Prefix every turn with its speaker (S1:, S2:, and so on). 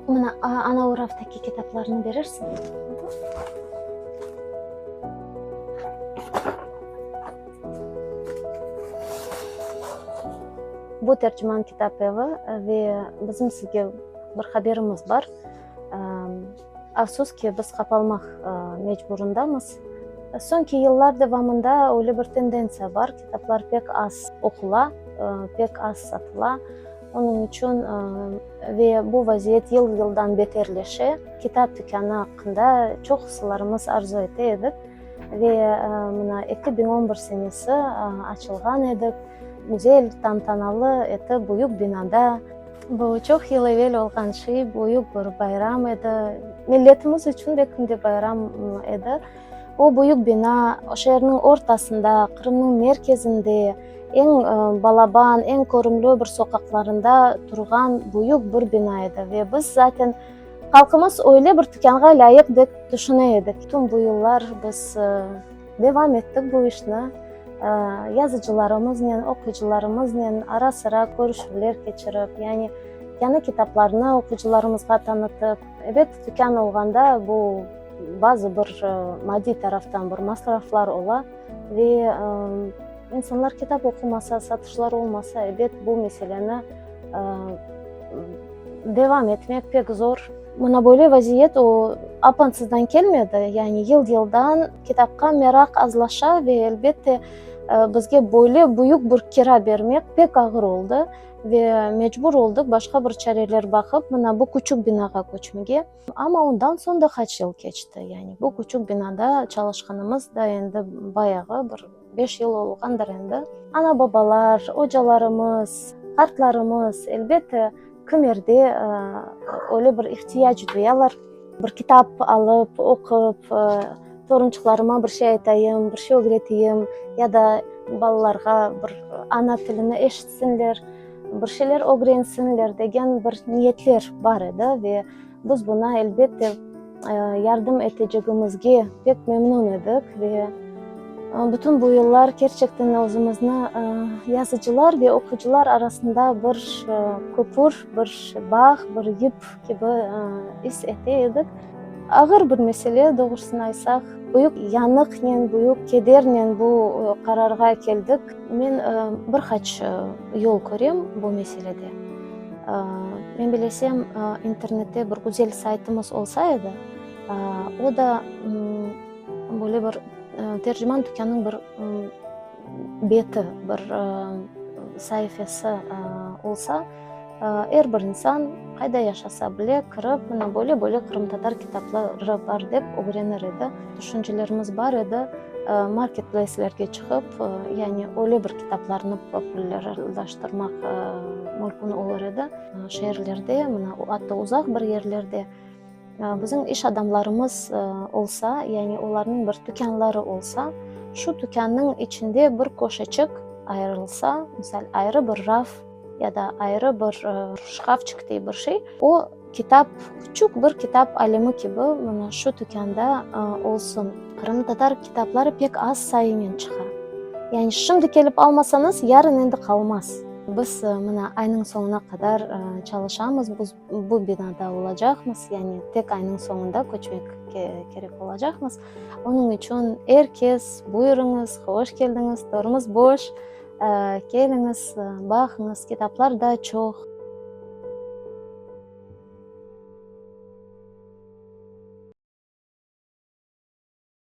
S1: Mına, ana o raftaki kitaplarnı berersiñmi? Bu Terciman kitap evi ve bizim sizge bir haberimiz bar. Afsus ki, biz qapalmaq mecburındamız. Soñki yıllar devamında öyle bir tendentsiya bar, kitaplar pek az oqula, pek az satıla. Onıñ içün ve bu vaziyet yıl-yıldan beterleşe. Kitap tükânı aqqında çoqusılarımız arzu ete edik ve mına 2011 senesi açılğan edik, güzel, tantanalı etip, büyük binada. Bu çoq yıl evel olğan şey, büyük bir bayram edi. Milletimiz içün de künde bayram edi. O büyük bina şeerniñ ortasında, Qırımnıñ merkezinde, eñ balaban, eñ körümli bir soqaqlarında turğan büyük bir bina edi. Ve biz zaten halqımız öyle bir tükânğa lâyıq dep tüşüne edik. Tüm bu yıllar biz devam ettik bu işni. Yazıcılarımıznen, oquyıcılarımıznen ara-sıra körüşüvler keçirip, yani yañı kitaplarnı oquyıcılarımızğa tanıtıp. Ebet, tükân olğanda bu bazı bir maddiy taraftan bir masraflar ola ve insanlar kitap oqumasa, satışlar olmasa, ebet, bu meseleni devam etmek pek zor. Mına böyle vaziyet o apansızdan kelmedi, yani yıl-yıldan kitapqa meraq azlaşa ve elbette bizge böyle büyük bir kira bermek pek ağır oldı ve mecbur oldıq başqa bir çareler baqıp, mına bu küçük binağa köçmege. Amma ondan soñ da qaç yıl keçti, yani bu küçük binada çalışqanımız da endi bayağı bir beş yıl olğandır endi. Ana-babalar, ocalarımız, qartlarımız, elbette, kimerde öyle bir ihtiyac duyalar, bir kitap alıp, oqup, torunçıqlarıma bir şey aytayım, bir şey ögreteyim ya da balalarğa bir ana tilini eşitsinler, bir şeyler ögrensinler degen bir niyetler bar edi ve biz buna, elbette, yardım etecegimizge pek memnün edik ve bütün bu yıllar kerçekten özümizni yazıcılar ve oquyıcılar arasında bir köpür, bir bağ, bir yip kibi is ete edik. Ağır bir mesele, doğrusını aytsaq. Büyük yanıqnen, büyük kedernen bu qararğa keldik. Men bir qaç yol körem bu meselede. Men bilesem, internette bir güzel saytımız olsa edi, o da böyle bir Terciman tükânınıñ bir beti, bir saifesi olsa, er bir insan qayda yaşasa bile kirip, mına böyle-böyle qırımtatar kitapları bar dep ögrenir edi. Tüşüncelerimiz bar edi, marketpleyslerge çıqıp, yani öyle bir kitaplarnı populârlaştırmaq mümkün olur edi. Şeerlerde, mına atta uzaq bir yerlerde bizim iş adamlarımız olsa, yani olarnıñ bir tükânları olsa, şu tükânnıñ içinde bir köşeçik ayırılsa, misal, ayrı bir raf ya da ayrı bir şkafçik dey bir şey, o kitap, küçük bir kitap alemi kibi mına şu tükânda olsun. Qırımtatar kitapları pek az sayınen çıqa. Yani şimdi kelip almasañız, yarın endi qalmaz. Biz mına aynıñ soñuna qadar çalışamız, biz bu binada olacaqmız, yani tek aynıñ soñunda köçmek kerek olacaqmız. Onıñ içün er kes, buyurıñız, hoş keldiñiz, törümiz boş, keliñiz, baqıñız, kitaplar da çoq.